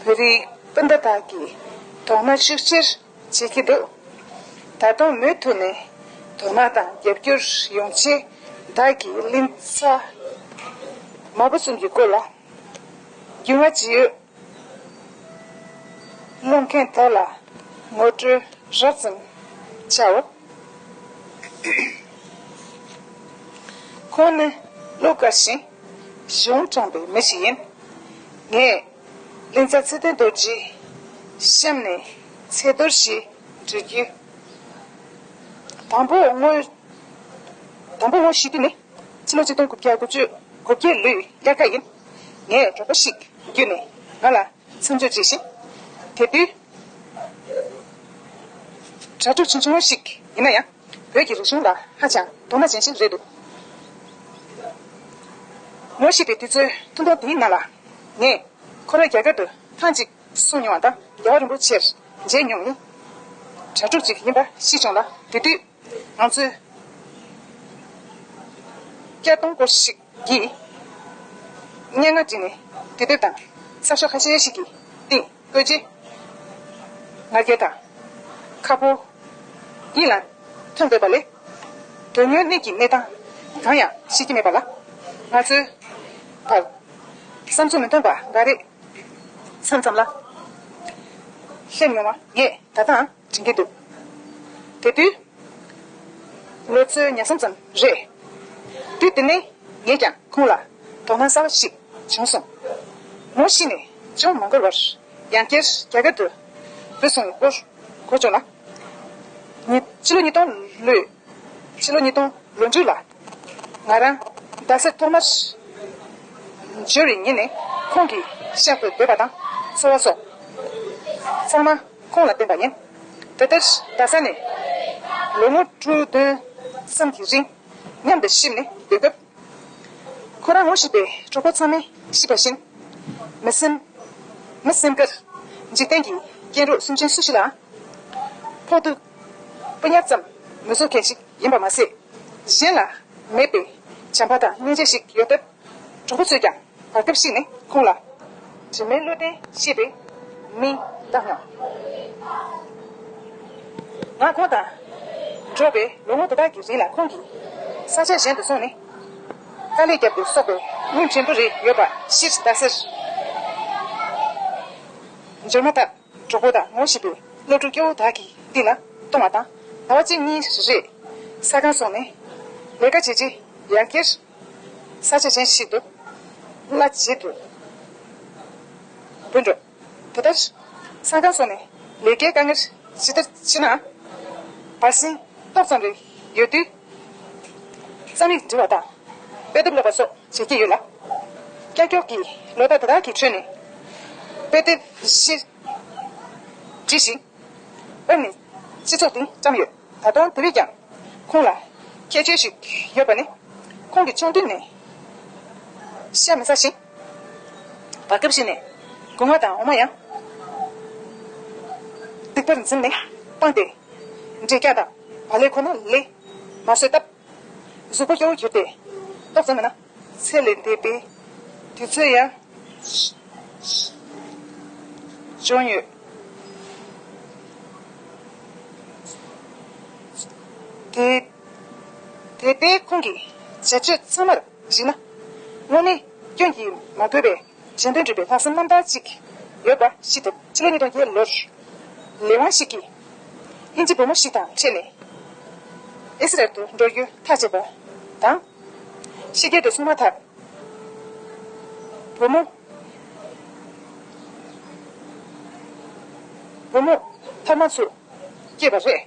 བོད་རིགས་སྤུན་ཟླ་དག་གིས་དོ་སྣང་ཤུགས་ཆེར་བྱེད་ཀྱི་འདུག། ད་དུང་མུ་མཐུད་ནས་དོ་སྣང་དང་རྒྱབ་སྐྱོར་ཡོང་ཆེད། བདག་གིས་གླིང་ཚ་མ་བུ་གསུམ་གྱི་སྐོར་ལ་རྒྱུས་མངའ་ཇི་ཡོད། ཀློག་མཁན་དག་ལ་ངོ་སྤྲོད་རགས་ཙམ་བྱའོ། ཁོང་ནི་བློ་དཀར་ཞིང་གཞུང་དྲང་པའི་མི་ཞིག་ཡིན། ངས་གླིང་ཚ་ཚེ་བརྟན་རྡོ་རྗེ་གཤམ་ནས་ཚད་མཐོར་ཞིག་འབྲི་རྒྱུ། དང་པོ་ངོ་། དང་པོ་ངོ་ཤེས་དུས་ནི། ཕྱི་ལོ་ཆིག་སྟོང་དགུ་བརྒྱ་དགུ་བཅུ་གོ་བརྒྱད་ལོའི་དབྱར་ཁ་ཡིན། ངས་གྲོགས་པོ་ཞིག་བརྒྱུད་ནས་ང་ལ་མཚམས་འཇོག་བྱས་ཤིང་། དེ་དུས་གྲྭ་ཕྲུག་ཆུང་ཆུང་ཞིག་ཡིན་ན་ཡང་། བོད་ཀྱི་རིག་གཞུང་ལ་ཧ་ཅང་དོ་སྣང་ཅན་ཞིག་རེད་འདུག། ངོ་ཤེས་པའི་དུས་ཚོད་ཐུང་ཐུང་དེའི་ནང་ལ། ངས་ཁོ་རང་རྒྱ་གར་དུ་ཐེངས་གཅིག་སོང་མྱོང་བ་དང་། རྒྱལ་བ་རིན་པོ་ཆེར་མཇལ་མྱོང་ཡིན། གྲྭ་ཕྲུག་ཅིག་ཡིན་པ་ཤེས་བྱུང་ལ། དེ་དུས་ང་ཚོས་སྐྱ་སྟོང་སྐོར་ཞིག་གིས་སྙན་ངག་བྲིས་ནས་དུས་དེབ་དང་གསར་ཤོག་ཁ་ཤས་ཤིག་གི་སྟེང་བཀོད་རྗེས། ང་རྒྱལ་དང་ཁ་ཕོ་གཉིས་ལ་ཐོན་དགོས་པ་ལས། དོན་དངོས་གནས་ཀྱི་གནས་སྟངས་གང་ཡང་ཤེས་ཀྱི་མེད་པ་ལ། ང་ཚོའི་བར་བསམ་ཚུལ་མི་མཐུན་པ་འགའ་རེ་མཚམས་མཚམས་ལ་སླེབས་མྱོང་བ་ངས་ད་ལྟའང་དྲན་གྱི་འདུག། དེ་དུས་ལོ་ཚོད་ཉེར་གསུམ་ཙམ་རེད། དུས་དེ་ནས་ངས་ཀྱང་ཁོང་ལ་དོ་སྣང་གསར་པ་ཞིག་བྱུང་སོང་། ངོ་ཤེས་ནས་ཅུང་མ་འགོར་བར་ཡང་བསྐྱར་རྒྱ་གར་དུ་བུད་སོང་བའི་སྐོར་གོ་བྱུང་ལ། ཉི་ཕྱི་ལོ་ཉིས་སྟོང་ལོའི། ཕྱི་ལོ་ཉིས་སྟོང་ལོ་མཇུག་ལ། ང་རང་རྡ་སར་ཐོག་མར་འབྱོར་བའི་ཉིན་ནས་ཁོང་གི་ཤག་ཏུ་སྡོད་པ་དང་འཚོ་བ་སོགས་ཚང་མ་ཁོང་ལ་བརྟེན་པ་ཡིན། དེ་ལྟར་རྡ་ས་ནས་ལོ་ངོ་དྲུག་བདུན་ཙམ་གྱི་རིང་མཉམ་དུ་གཤིབ་ནས་སྡོད་སྐབས། ཁོ་རང་ངོ་ཤེས་པའི་གྲོགས་པོ་ཚང་མས་ཤེས་པ་བཞིན། མི་སེམས། མི་སེམས་དཀར། འཇིག་རྟེན་གྱི་སྐྱེ་འགྲོ་སུན་འབྱིན་སུ་ཞིག་ལའང་ཕོག་ཐུག་སྤུ་ཉག་ཙམ་མི་བཟོ་མཁན་ཞིག་ཡིན་པ་མ་ཟད། གཞན་ལ་མེད་པའི་བྱམས་པ་དང་སྙིང་རྗེ་ཞིག་ཡོད་སྟབས། གྲོགས་པོ་ཚོས་ཀྱང་བར་སྐབས་ཤིག་ནས་ཁོང་ལ་དྲི་མེད་བློ་ལྡན་ཞེས་པའི་མིང་བཏགས་མྱོང་། མ་ཁོང་དང་འགྲོགས་པའི་ལོ་ངོ་དེ་དག་གི་རིང་ལ་ཁོང་གིས་ས་ཆ་གཞན་དུ་སོང་ནས་དཀའ་ལས་བརྒྱབ་པའི་སོག་པོའི་མི་བྲན་པོ་རེ་ཡོད་པ་ཕྱིར་ལྟ་ཟེར། འབྱོར་མ་ཐག་གྲོགས་པོ་དང་ངོ་ཤེས་པའི་སློབ་ཕྲུག་སྐྱོ་བོ་དག་གི་མདུན་ལ་གཏོང་བ་དང་། ཟླ་བ་གཅིག་གཉིས་རེ་ས་ཁང་སོང་ནས་ལས་ཀ་བྱས་རྗེས་ཡང་བསྐྱར་ས་ཆ་གཞན་ཞིག་ཏུ་གླ་བྱེད་དུ་འབུད་འགྲོ། དེ་ལྟར་ས་ཁང་སོགས་ནས་ལས་ཀའི་དཀའ་ངལ་ཇི་ལྟར་ཕྱིན་ནའང་བར་གསེང་ཏོག་ཙམ་རེ་ཡོད་དུས་རྩོམ་ཡིག་འབྲི་བ་དང་དཔེ་དེབ་ཀློག་པ་སོགས་བྱེད་ཀྱི་ཡོད་ལ། ཀྱག་ཀྱོག་གི་ལོ་ཟླ་དེ་དག་གི་ཁྲོད་ནས་དཔེ་དེབ་བཞི་བྲིས་ཤིང་། དཔེར་ན་སྤྱི་ཚོགས་སྟེང་བཀྲམ་ཡོད། ད་དུང་དེ་བས་ཀྱང་ཁོང་ལ་ཁྱད་ཆོས་ཤིག་ཡོད་པ་ནི། ཁོང་གི་ཆུང་དུས་ནས་ཤ་མི་ཟ་ཞིང་། བར་སྐབས་ཤིག་ནས་སྒོ་ང་དང་འོ་མ་ཡང་སྡིག་པར་འཛིན་ནས་སྤངས་ཏེ། འབྲས་སྐྱ་དང་བག་ལེབ་ཁོ་ན་ལས་མ་བཟོད་སྟབས། གཟུགས་པོ་སྐྱོ་བོ་གྱུར་ཏེ། ཏོག་ཙམ་མིན་ན་ཚེ་ལས་འདས་པའི་དུས་ཚོད་ཡང་བྱུང་ཡོད། དེ་དེ་ལྟའི་ཁོང་གི་བྱ་སྤྱོད་ཚང་མར་གཞིགས་ན། དངོས་གནས་སྐྱོན་གྱིས་མ་གོས་པའི་གཞན་དོན་སྒྲུབ་པའི་ལྷག་བསམ་རྣམ་དག་ཅིག་ཡོད་པ་ཤེས་ཐུབ། ཕྱི་ལོ་ཉིས་སྟོང་བརྒྱད་ལོར་ལས་དབང་ཞིག་གིས་དབྱིན་ཇི་བུ་མོ་ཞིག་དང་འཕྲད་ནས་ཨི་སི་རལ་དུ་འགྲོ་རྒྱུ་ཐག་བཅད་པ་དང་། ཕྱི་རྒྱལ་དུ་སོང་མ་ཐག་བུ་མོ་བུ་མོ་ཐ་མ་ཚོ་སྐྱེས་པ་རེད།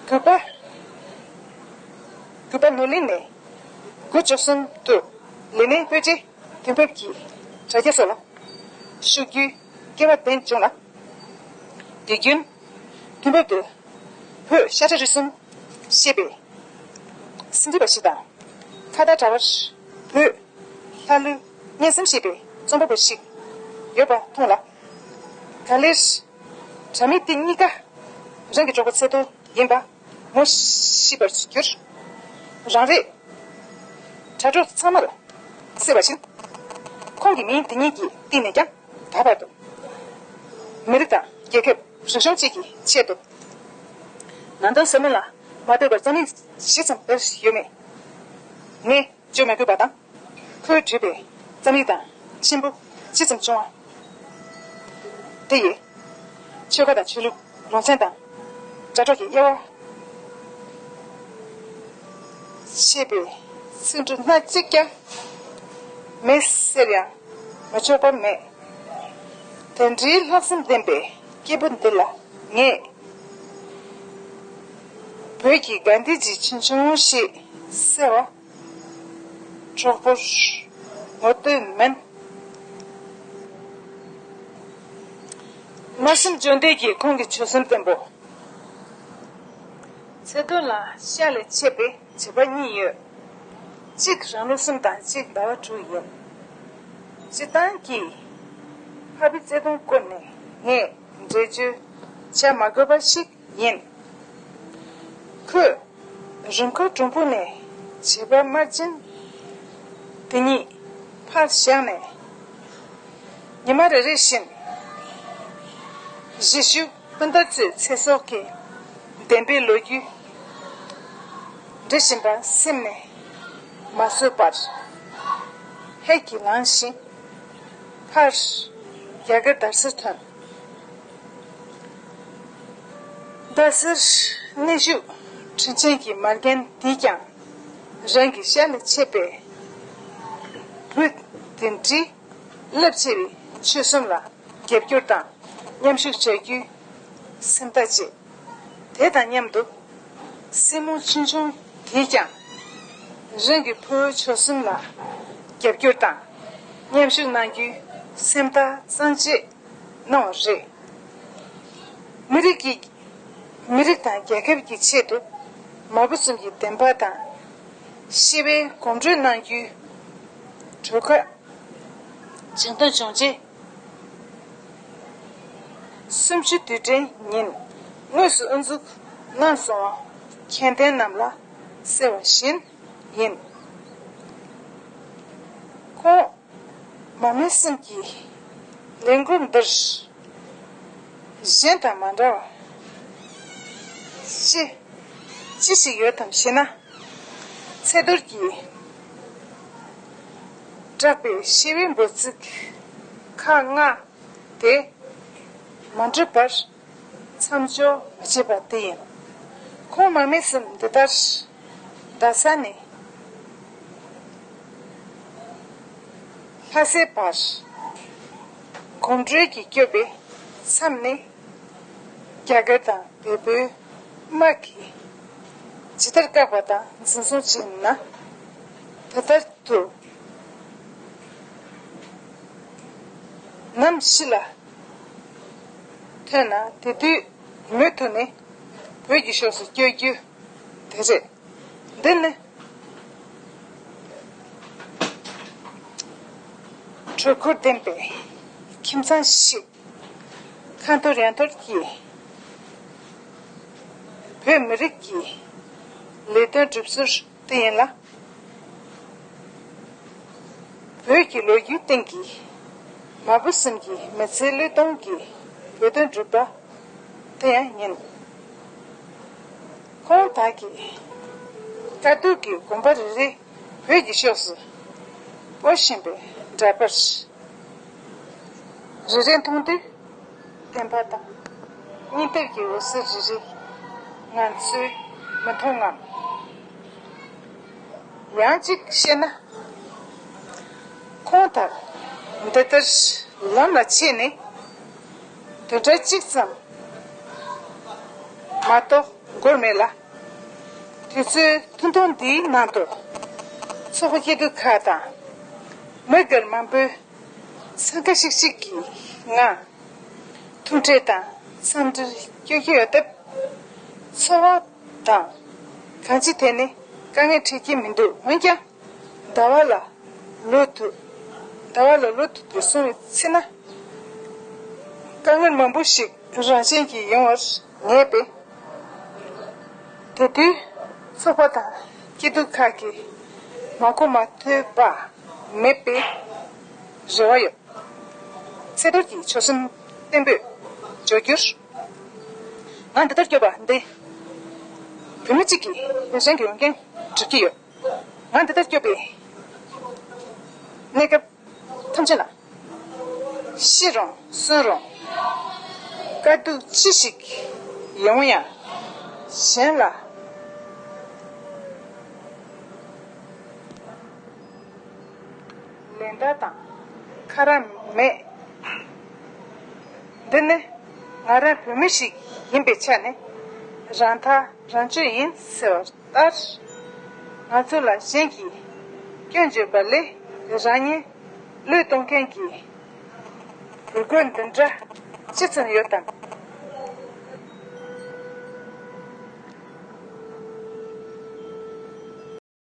གུས་པ། གུས་པ་ནོར་གླིང་ནས་དགུ་བཅུ་གསུམ་དུ་ལས་གནས་སྤོས་རྗེས་དུས་བབ་ཀྱི་དྲ་རྒྱ་སོགས་ལ་ཞུགས་རྒྱུའི་སྐལ་བ་ལྡན་བྱུང་ལ། དུས་རྒྱུན་དུས་བབ་ཏུ་བོད་ཤ་ཁྲག་རིགས་གསུམ་ཞེས་པའི་ཟིན་བྲིས་པ་ཞིག་དང་། ཁ་བརྡ་དྲ་བར་བོད་ལྷ་ཀླུ་གཉན་གསུམ་ཞེས་པའི་རྩོམ་པ་པོ་ཞིག་ཡོད་པ་མཐོང་ལ། ག་ལེར་དྲ་མིག་དེ་གཉིས་ཀ་རང་གི་གྲོགས་པོ་ཚེ་རྡོར་ཡིན་པ་ངོ་ཤེས་པར་གྱུར། རང་རེའི་དྲ་གྲོགས་ཚང་མར་གསལ་བ་བཞིན། ཁོང་གི་མིང་དེ་ཉིད་ཀྱི་སྟེང་ནས་ཀྱང་ད་བར་དུ་མི་རིགས་དང་རྒྱལ་ཁབ་རིག་གཞུང་བཅས་ཀྱི་ཆེད་དུ་ནང་དོན་ཟབ་མོ་ལ་མ་ལྟོས་པར་རྩོམ་ཡིག་ཇི་ཙམ་སྤེལ་ཡོད་མེད་ངས་བརྗོད་མི་དགོས་པ་དང་། ཁོས་བྲིས་པའི་རྩོམ་ཡིག་དང་མཆན་བུ་ཇི་ཙམ་བྱུང་བ་དེ་ཡིས། ཆོལ་ཁ་དང་ཆོས་ལུགས། ལུང་ཚན་དང་དྲ་གྲོགས་ཀྱི་དབྱེ་བ་ཕྱེ་བའི་ཚིག་འབྲུ་སྣ་གཅིག་ཀྱང་མེད་ཟེར་ཡང་མི་ཆོག་པ་མེད། དེ་འདྲའི་ལྷག་བསམ་ལྡན་པའི་སྐྱེས་བུ་འདི་ལ་ངས་བོད་ཀྱི་གྷན་དྷི་ཇི་ཆུང་ཆུང་ཞེས་ཟེར་བ་གྲོགས་པོར་ངོ་བསྟོད་མིན། མ་གསུམ་བརྗོད་འདོད་ཀྱི་ཁོང་གི་ཆོད་སེམས་བརྟན་པོ། ཚེ་སྟོད་ལ་ཤ་ལས་ཆད་པའི་བྱིས་པ་གཉིས་ཡོད། གཅིག་རང་ལོ་གསུམ་དང་གཅིག་ཟླ་བ་དྲུག་ཡིན། སྤྱིར་བཏང་གི་ཕ་བུའི་བརྩེ་དུང་སྐོར་ནས་ངས་འགྲེལ་བརྗོད་བྱ་མ་དགོས་པ་ཞིག་ཡིན། ཁོས་རུམ་ཁ་གྲུང་པོ་ནས་བྱིས་པ་དམར་རྗེན་དེ་གཉིས་ཕར་བཞག་ནས། ཉི་མ་རེ་རེ་བཞིན་གཞིས་བཞུགས་སྤུན་ཟླ་ཚོའི་ཚེ་སྲོག་གི་བདེན་པའི་ལོ་རྒྱུས་འབྲི་བཞིན་པ་སེམས་ནས་མ་བཟོད་པར་ཧད་ཀྱིས་ལངས་ཤིང་། ཕར་རྒྱ་གར་དར་སར་ཐོན། དར་སར་གནས་བཞུགས་དྲིན་ཅན་གྱི་མ་རྒན་འདིས་ཀྱང་རང་གི་ཤ་ལས་ཆད་པའི་བུ་དེ་འདྲའི་རླབས་ཆེ་བའི་ཆོད་སེམས་ལ་རྒྱབ་སྐྱོར་དང་མཉམ་ཞུགས་བྱ་རྒྱུའི་སེམས་ཐག་བཅད། དེ་དང་མཉམ་དུ་སྲིང་མོ་ཆུང་ཆུང་དེས་ཀྱང་རང་གི་ཕུ་བོའི་ཆོད་སེམས་ལ་རྒྱབ་སྐྱོར་དང་མཉམ་ཞུགས་གནང་རྒྱུའི་སེམས་ཐག་གཙང་བཅད་གནང་བ་རེད། མི་རིགས་ཀྱི་མི་རིགས་དང་རྒྱལ་ཁབ་ཀྱི་ཆེད་དུ་མ་བུ་གསུམ་གྱི་བདེན་པ་དང་ཤེས་པའི་གོམ་བགྲོད་གནང་རྒྱུའི་གྲོས་ཁ་བྱུང་དོན་བྱུང་རྗེས། གསུམ་བཅུའི་དུས་དྲན་ཉིན་དངོས་སུ་དབུ་འཛུགས་གནང་སོང་བ་མཁྱེན་ལྡན་རྣམས་ལ་གསལ་བ་བཞིན་ཡིན། ཁོང་མ་སྨད་གསུམ་གྱི་ལས་འགུལ་འདིར་ གཞན་དང་མ་འདྲ་བ་ཅི་ཅི་ཞིག་ཡོད་དམ་ཞེ་ན། ཚེ་རྡོར་གྱིས་བསྒྲགས་པའི་ཤེས་པའི་འབོད་ཚིག་ཁག་ལྔ་དེ་མ་འགྲུབ་པར་མཚམས་འཇོག་མ་བྱས་པ་དེ་ཡིན། ཁོང་མ་སྨད་གསུམ་འདི་ལྟར་རྡ་ས་ནས་ལྷ་སའི་བར་གོམ་བགྲོད་ཀྱིས་སྐྱོད་པའི་མཚམས་ནས། རྒྱ་གར་དང་བལ་པོའི་དམག་གིས་ཇི་ལྟར་བཀག་པ་དང་འཛིན་བཟུང་བྱས་ན། དེ་ལྟར་དུ་ནམ་ཕྱི་ལ་ཐོན་ན། དེ་དུས་མུ་མཐུད་ནས་བོད་ཀྱི་ཕྱོགས་སུ་བསྐྱོད་རྒྱུ་དེ་རེད། འདི་ནི་གྲོས་འཁོར་ལྡན་པའི་ཁྱིམ་ཚང་ཞིག་ཁ་འཐོར་ཡ་འཐོར་གྱིས་བོད་མི་རིགས་ཀྱི་ལས་དོན་སྒྲུབ་ཟུར་དེ་ཡིན་ལ། བོད་ཀྱི་ལོ་རྒྱུས་སྟེང་གི་མ་བུ་གསུམ་གྱི་མི་ཚེའི་བློས་གཏོང་གི་བོད་དོན་སྒྲུབ་པ་དེ་ཡང་ཡིན། ཁོང་དག་གིས་དཀའ་སྡུག་གི་གོམ་པ་རེ་རེ་བོད་ཀྱི་ཕྱོགས་སུ་སྤོ་བཞིན་པའི་འདྲ་པར་རེ་རེ་མཐོང་དུས། བདེན་པ་དང་སྙིང་སྟོབས་ཀྱི་འོད་ཟེར་རེ་རེ་ང་ཚོས་མི་མཐོང་ངམ། ཡང་གཅིག་བཤད་ན། ཁོང་དག་འདི་ལྟར་ལམ་ལ་ཆས་ནས་བདུན་ཕྲག་གཅིག་ཙམ་མ་གཏོགས་འགོར་མེད་ལ། དུས་ཚོད་ཐུང་ཐུང་འདིའི་ནང་དུ་ཚོགས་པ་སྐྱིད་སྡུག་ཁག་དང་མི་སྒེར་མང་པོས་འཚང་ཁ་ཤིག་ཤིག་གིས་ངང་ཐུག་འཕྲད་དང་འཚམས་འདྲིར་བསྐྱོད་ཀྱི་ཡོད་སྟབས། ཚོར་བ་དང་གང་ཅི་ཐད་ནས་དཀའ་ངལ་འཕྲད་ཀྱི་མི་འདུག་འོན་ཀྱང་ཟླ་བ་ལ་ལོ་དུ་ཟླ་བ་ལ་ལོ་དུ་དུ་སོང་བའི་ཚེ་ན་དཀའ་ངལ་མང་པོ་ཞིག་རང་བཞིན་གྱིས་ཡོང་བར་ངེས་པས། དེ་དུས་ཚོགས་པ་དང་སྐྱིད་སྡུག་ཁག་གིས་མ་གོ་མ་ཐོས་པ་མེད་པའི་རེ་བ་ཡོད། ཚེ་རྡོར་གྱིས་ཆོད་སེམས་བརྟན་པོས་འཇོག་རྒྱུར། ང་འདི་ལྟར་སྐྱོད་པ་འདི་བུད་མེད་ཅིག་གིས་གཞན་གྱི་འོས་འགན་སྒྲུབ་ཀྱི་ཡོད། ང་འདི་ལྟར་སྐྱོད་པའི་གནས་སྐབས་ཐམས་ཅད་ལ། ཤི་རུང་གསོན་རུང་། དཀའ་སྡུག་ཅི་ཞིག་ཡོང་ཡང་གཞན་ལ་ལན་བརྡ་དང་ཁ་ར་མེད། འདི་ནི་ང་རང་བོད་མི་ཞིག་ཡིན་པའི་ཆ་ནས་རང་ཐག་རང་གཅོད་ཡིན་ཟེར་བ་ལྟར། ང་ཚོ་ལ་གཞན་གྱིས་སྐྱོན་བརྗོད་པ་ལས་རང་ཉིད་བློས་གཏོང་མཁན་གྱི་བུ་རྒོད་འདི་འདྲ་ཅི་ཙམ་ཡོད་དམ་